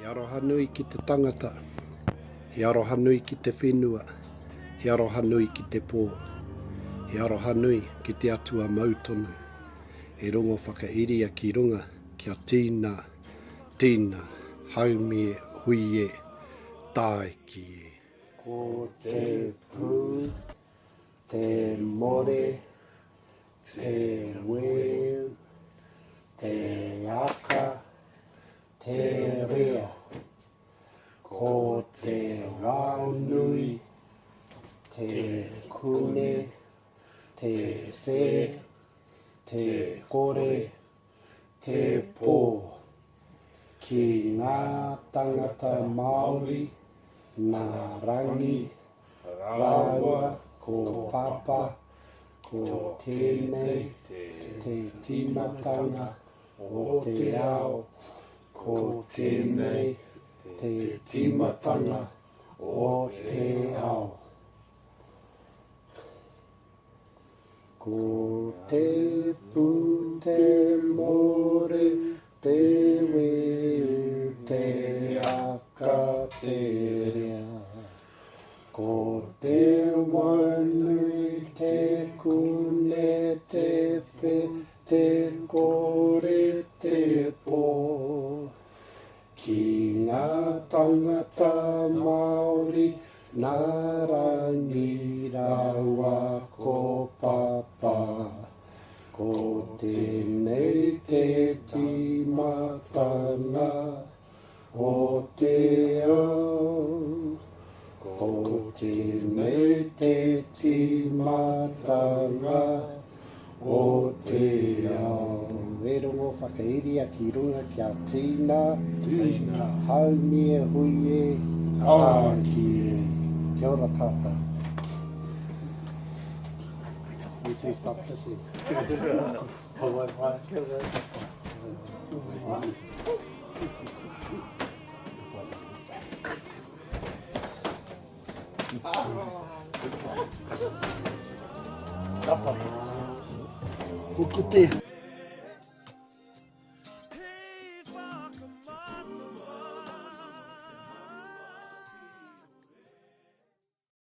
aroha nui ki te tangata, he aroha nui ki te whenua, he aroha nui ki te pō, he aroha nui ki te atua mau tonu. E rongo whakairia ki runga kia tīna, tīna, haumi e, hui e, tāiki e. Ko te pū, te more, te weu, te aka, te rea. Ko te wānui, te kune, te whē, te kore, te pō. Ki ngā tangata Māori, nā Rangi rāua ko Papa, ko tēnei te tīmatanga o te ao, ko tēnei te tīmatanga o te ao. Ko te pū te more te weu te aka te rea. Ko te wainui te kune te whe te kore te pō. Ki ngā tangata Māori Nā Rangi rāua ko Papa, ko tēnei te tīmatanga o te ao. Ko tēnei te tīmatanga o te ao. E rongo whakairia ki runga kia tīna, tīna, haumi e hui e, tāki e. Kia ora tātou. You two stop kissing. Bye bye. Kia ora. Kapa. Kukute.